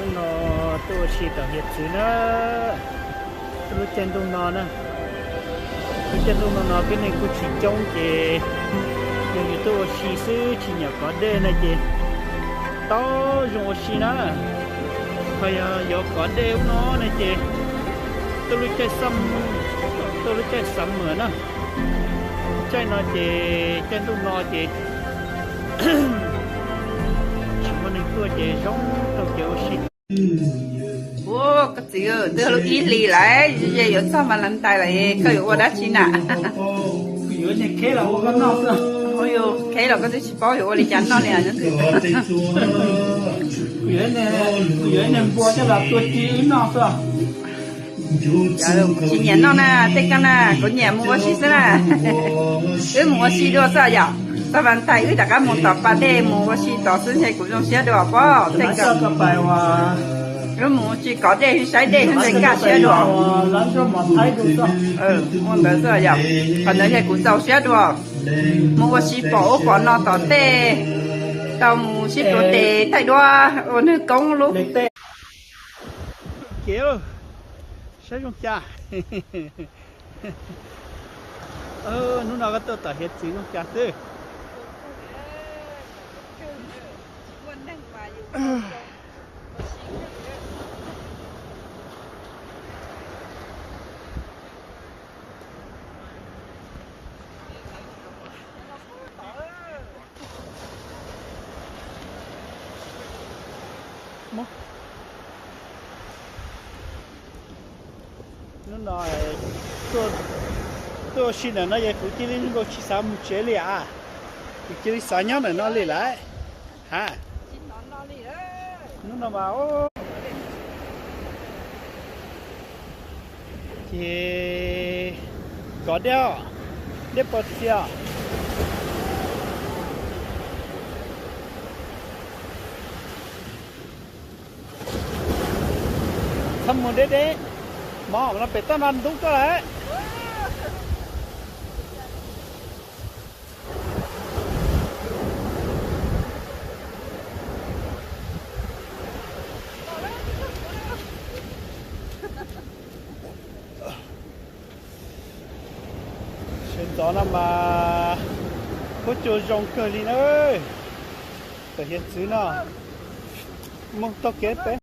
No tuaj ua si tom hiav txwv na, lub caij ntuj no na, lub caij ntuj no no peb neeg kuj tsis coob ces yog yus tuaj ua si xwb tsis nyam kov dej no ces tau zoo ua si na. Ho yog yuav kov dej ub no ne ces tuaj lub caij, tuaj lub caij summer na, caij no ces caij ntuj no ces tsis muaj neeg tuaj ces zoo taug kev ua si. Ua koj txiv, twb lub ib hlis lawm, ze yuav txog Valentine lawm, koj yuav ua dab tsi na? Kuv yuav ib niag kheb los ua koj noj xwb. Kheb los koj twb tsis paub yuav ua li cas noj li. Kuv yuav ib niag npua coj los tua ci wb noj xwb. Tsis nyiam noj na, tej koj na, kuv nyiam mus ua si xwb na. Wb mus ua si dua xwb yom, txog Valentine wb rov qab mus tom pas dej mus ua si tod xwb ntshe kuv zoo siab dua pob tej koj. Wb mus tsis kov dej saib dej ntshe kaj siab dua. Ua ntawd xwb yom, qhov ntawd ntshe kuv txaus siab dua. Mus ua si pom ub pom no tom tej, tau mus sib tuav tes thaij duab ua neeg koob lub. Kev saib zoo cas. Hnub no koj tuaj tom hiav txwv zoo cas xwb? Hnub no tuaj ua si ntawm no ces kuv cia li nkaus tsis xav mus tsev li as. Kuv cia li xav nyob ntawm no li lawm. Ha, hnub no mas ces kov dej os, dej pos txias. Txhob mus deb deb, mov no pem toj no ntub koj lawm. Sawv ntxov no mas huab cua zoo kawg li na. Tom hiav txwv no mus taug kev peb.